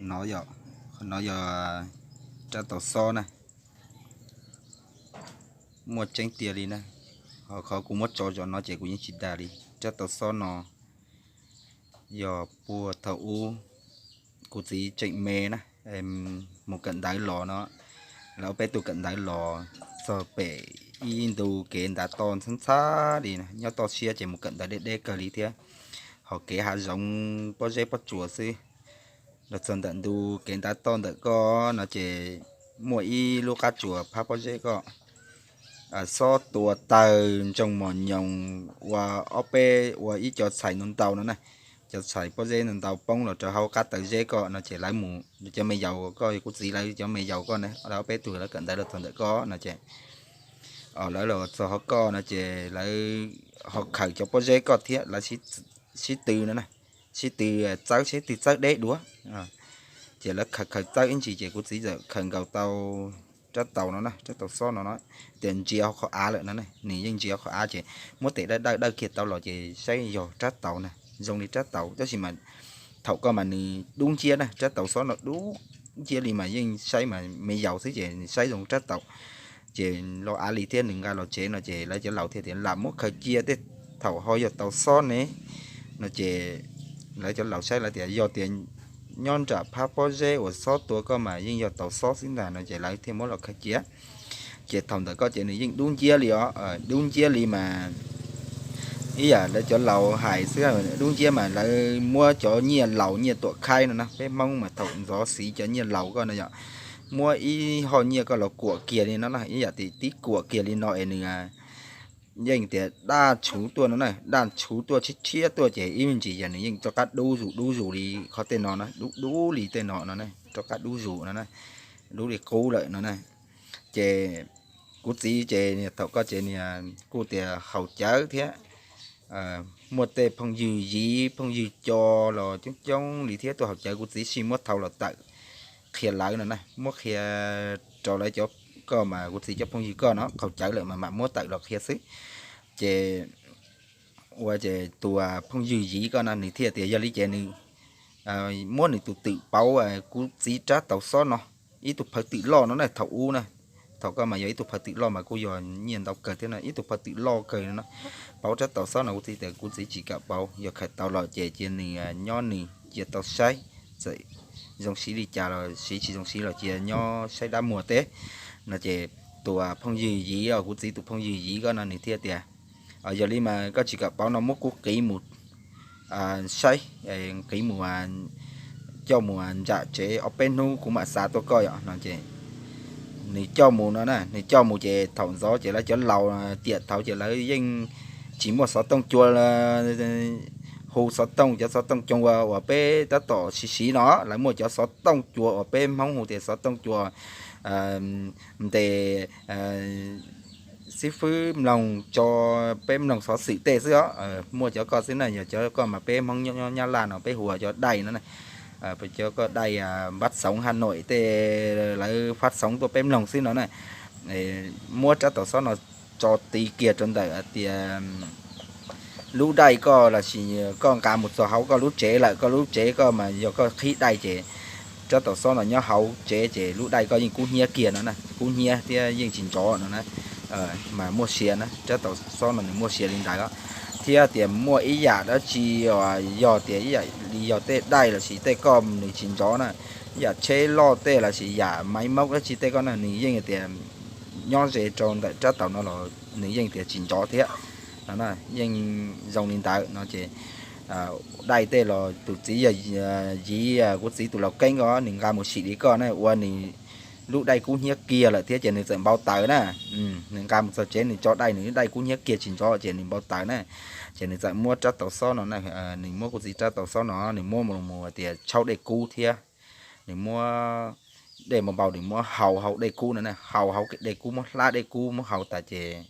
No yog, qhov no yog rab taus xob na, muaj tseeb tiag li na. Ho qhov kuv muab tso zov no ces kuv yeej tsis dag li. Rab taus xob no yog puag thaum ub kuv txiv tseem me na, mus kawm ntawv los no, lawv ob peb tug kawm ntawv los txog pem ib ntu kev ntav toj ntxhab ntxhab li, nyob toj siab ces mus kawm ntawv deb deb kawg li thiab. Ho kev hav zoov pob zeb pob tsuas xwb. Los txog ntawm ntu kev ntav toj ntawm koj no ces muaj ib lub qab tsuas phab pob zeb koj, xob tua tawg ntsoog mos nyoos ua ob peb, ua ib co txhais ntau ntau no na, cov txhais pob zeb ntau ntau poob los rau hauv qab taw zeb koj no ces lawv mus, cov me yaus koj, kuv txiv lawv cov me yaus koj na, lawv ob peb tug lawv kawm ntawv los txog ntawm koj no ces, lawv los txog hauv koj no ces lawv ho khaws cov pob zeb koj thiab lawv sib tw no na, sib tw txawb seb twg txawb deb dua. Ces lawv khaws khaws txawb ib ntsis ces kuv txiv txawm khaws nkaus tau rab taus no na, rab taus xob no no, tias ntsia hauv qhov av lawm no na, nws yeej ntsia hauv qhov av ces muab tes dawj dawj dawj kiag tau los ces saib yog rab taus na, zoo li rab taus tab sis mas thaum koj mas nws dub nciab na, rab taus xob no dub nciab li mas yeej saib mas me yaus xwb ces nws saib zoo rab taus. Ces los av li thiab nws nqa los tsev no ces lawv cov laus thiaj tias lam muab khaws cia tej thaum ho yog taus xob ne no ces lawv cov laus saib lawv tias yog tias nyob nram phab pob zeb uas xob tua koj mas yeej yog taus xob xwb ntag no ces lawv thiaj muab los khaws cia. Ces thaum ntawd koj ces nws yeej dub nciab li os, dub nciab li mas ib yam lawv cov laus hais xwb, dub nciab mas lawv muab cov nyiaj laus nyiaj tuam khaib no na, peb Hmoob mas thaum ntxov xiv cov nyiaj laus koj no yog muab ib hoj nyiaj koj los kuam kiag li no na, ib yam tib kuam kiag li no es nws yeej tias daj tshuv tuaj no na, daj tshuv tuaj tshiab tshiab tuaj ces ib me ntsis yog nws yeej rov qab dub zus dub zus li qhov tej no na, dub dub li tej no no, rov qab dub zus no na, dub li qub lawm no na. Ces kuv txiv ces thaum koj ces niag kuj tias haus cawv thiab, muaj tej phooj ywg yiv phooj ywg co los coob coob li thiab tuaj haus cawv, kuv txiv sij muab thau los tawm qhia lawv no na, muab qhia rau lawv cov, koj mas kuv txiv cov phooj ywg koj no haus cawv lawm mas mam muab tawm los qhia xwb. Ces ua ces tus phooj ywg yiv koj no nws thiaj tias yog li ces nws muab nws tus twm pauv kuv txiv rab taus xob no, ib tug phawv twm loj no na thaum ub na, thaum koj mas yog ib tug phawv twm loj mas kuj yog nyiaj ntau kawg thiab no, ib tug phawv twm loj kawg no, pauv rab taus xob no kuv txiv tias kuv txiv tsis kam pauv, yog khaws tau los ces cia nws nyob nws cia tau saib, txawm zoo siv li cas los siv, tsis zoo siv los cia nyob saib dab muag teb no ces tus phooj ywg yiv os, kuv txiv tus phooj ywg yiv koj no nws thiaj tias yog li mas koj tsis kam pauv no muab kuv qiv mus saib, qiv mus coj mus ntsam tsev ob peb hnub kuv mam xa tuaj koj yom no ces nws coj mus no na, nws coj mus ces thaum ntxov ces lawv cov laus tiam thaud ces lawv yeej tsis muaj xov tooj cua hu xov tooj, cov xov tooj cua uas peb tab tom siv siv no, lawv muaj cov xov tooj cua uas peb Hmoob hu tias xov tooj cua ntes xib fwb mloog tso, peb mloog xov xwm tej xwb os, muaj cov koj xwb na, yog cov koj mas peb Hmoob nyob Nyab Laj no peb hu ua cov daij no na, cov koj daij npab xoov Haj Noim tej, lawv fab xoov tuaj peb mloog xwb no na. Muab rab taus xob no tso ti kiag rau ntawm hais tias lub daij koj lossis koj nqa mus txog hauv koj lub tsev lawm, koj lub tsev koj mas yog koj qhib daij ces rab taus xob no nyob hauv tsev ces lub daij koj yeej kub hnyiab kiag no na, kub hnyiab thiab yeej tsis ntsov no na. Mas muaj sia na, rab taus xob no nws muaj sia li ntawd os. Thiab tias muaj ib yam dab tsi, yog tias ib yam li yog tej daij lossis tej koj nws tsis ntsov na, yam tsheb loj tej lossis yam maiv maub dab tsi tej koj no nws yeej tias nyob ze rau ntawm rab taus no los nws yeej tias tsis ntsov thiab no, yeej zoo li ntawd no ces daij tej los tus txiv yog yiv, kuv txiv tus laus keeb os, nws nqa mus sim li koj na, ua nws lub daij kub hnyiab kiag lawm thiab ces nws txawm npau taws na. Nws nqa mus txog tsev nws tso daij, nws lub daij kub hnyiab kiag tsis ntsov ces nws npau taws na. Ces nws txawm muab rab taus xob no, nws muab kuv txiv rab taus xob no nws muab mus tias tshaub dej kub thiab, nws muab dej npau npau nws muab hau hauv dej kub no na, hau hauv dej kub, muab hlab dej kub muab hau tas ces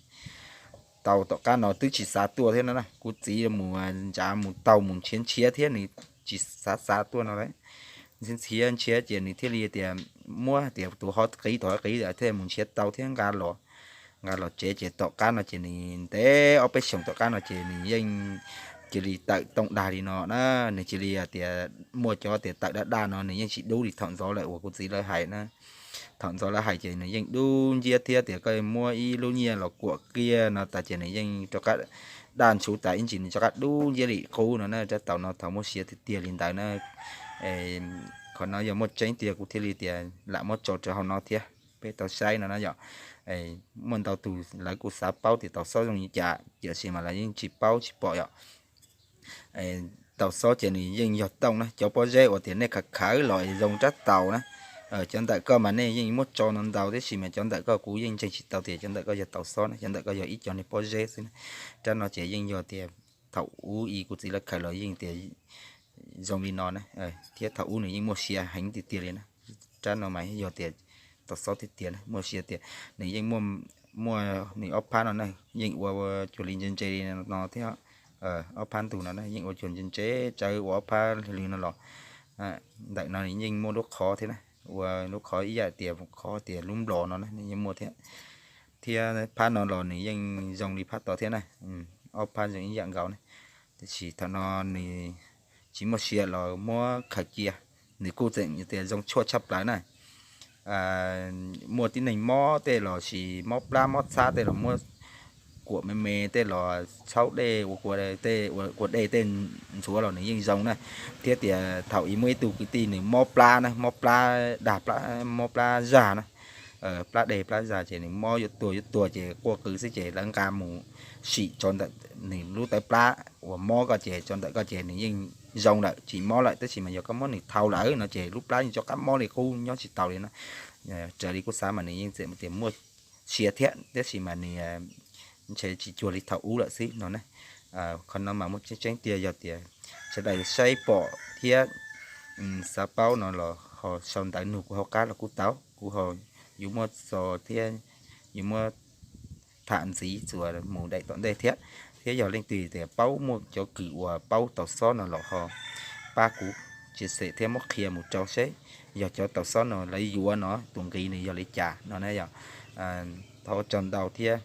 tau tom qab no twb tsis xav tuaj thiab no na. Kuv txiv mus ntsav mus taug mus nrhiav nrhiav thiab nws tsis xav xav tuaj no lawm. Nrhiav nrhiav nrhiav ces nws thiaj li tias muab tias tus ho qiv tus ho qiv thiaj mus nrhiav tau thiab nqa los, nqa los tsev ces tom qab no ces nws ntev ob peb xyoos tom qab no ces nws yeej cia li tawm tooj dag li no na. Nws cia li tias muaj cov tias tawm daj daj no nws yeej tsis dub li thaum ntxov lawm uas kuv txiv lawv hais na. Thaum ntxov lawv hais ces nws yeej dub nciab thiab tias koj muab ib lub nyiaj los kuam kiag no tas ces nws yeej rov qab daj ntshuv tas ib ntsis nws rov qab dub nciab li qub no na. Rab taus no thaum muaj sia tiag tiag li ntawd na. Qhov no yog muaj tseeb tiag kuv thiaj li tias lam muab tso rau hauv no thiab peb tau saib no na yom. Muaj ntau tus lawv kuj xav paub tias taus xob zoo li cas tiam sis mas lawv yeej tsis paub tsis pom yom. Taus xob ces nws yeej yog tooj na, cov pob zeb uas tias nej khaws khaws los zoo rab taus na, cov ntawm koj mas nej yeej muab tso no ntau tib si mas cov ntawm koj kuv yeej ntseeg tsis tau tias cov ntawm koj yog taus xob na, cov ntawm koj yog ib co niag pob zeb xwb na. Rab no ces yeej yog tias thaum ub ib kuv txiv lawv khaws los yeej tias zoo li no na, thiab thaum ub nws yeej muaj sia heev tiag tiag li na. Rab no mas yog tias taus xob tiag tiag na, muaj sia tias nws yeej muaj, muaj nws ob phab no na, yeej ua cuag li ntse ntse li no thiab. Ob phab ntug no na yeej ua cuag ntse ntse tsawv ua ob phab li no los. Ntawm no yeej muaj lub qhov thiab na, ua lub qhov ib yam tias qhov tias lub nplos no na yeej muaj thiab. Thiab phab no los nws yeej zoo li phab tod thiab na, ob phab zoo ib yam nkaus na. Tiam sis thaum no nws tsis muaj sia los muab khaws cia, nws kuj tseem tias zoo tshuaj tshaj plaws na. Muaj tib neeg mob tej los sis mob plab mob txhab tej los muab kuam me me tej los txhaub dej ua, ua dej tej ntxhuav los nws yeej zoo na. Thiab tias thaum ub muaj ib tug kwv tij nws mob plab na, mob plab dag, mob plab zag na, plab deg plab zag ces nws mob yuav tuag yuav tuag ces quaj qw xwb ces lawv nqa mus sim tso ntawm nws lub tawv plab uas mob koj ces tso ntawm koj ces nws yeej zoo lawm tsis mob lawm, tab sis mas yog koj muab nws thau lawm no ces lub plab yeej rov qab mob li qub nyob tsis tau li na. Raws li kuv xav mas nws yeej txawm tias muaj sia thiab tab sis mas nws ntshe tsis cuag li thaum ub lawm xwb no na. Qhov no mas muaj tseeb tseeb tiag yog tias sawv daws saib pom thiab xav paub no los ho sau ntawv nug kuv hauv qab los kuj tau, kuv ho yuav muab txo thiab yuav muab tham ntxiv txuas mus daim tom ntej thiab. Thiab yog leej twg tias paub muaj cov kws uas paub taus xob no los ho pab kuv tsia xem thiab muab qhia mus rau seb yog cov taus xob no lawv yuav no tus nqi nws yog li cas no na yog. Thov ua tsaug ntau thiab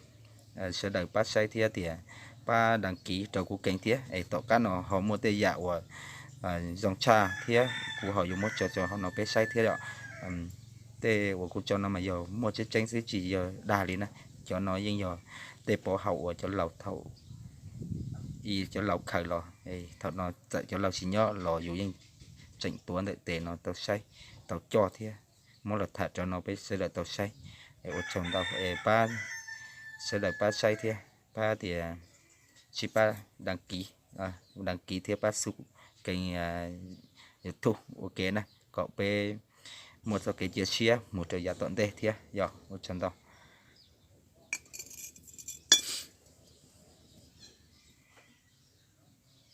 sawv daws pab saib thiab tias pab đăng ký rau kuv kênh thiab es tom qab no ho muaj tej yam uas zoo tshaj thiab kuv ho yuav muab tso tso hauv no peb saib thiab yom. Tej uas kuv tso no mas yog muaj tseeb tseeb xwb tsis yog dag li na. Cov no yeej yog tej pov haum uas cov laus thaum ub cov laus khaws los, thaum no txawm cov laus tsis nyob los yus yeej tseem tuav ntawm tes no tau saib, tau coj thiab muab los tham rau no peb sawv daws tau saib. Ua tsaug ntau es pab sawv daws pab saib thiab pab tias sib pab đăng ký, đăng ký thiab pab xub kênh YouTube ua ke na kom peb muaj txoj kev cia siab mus rau yav tom ntej thiab yog ua tsaug ntau.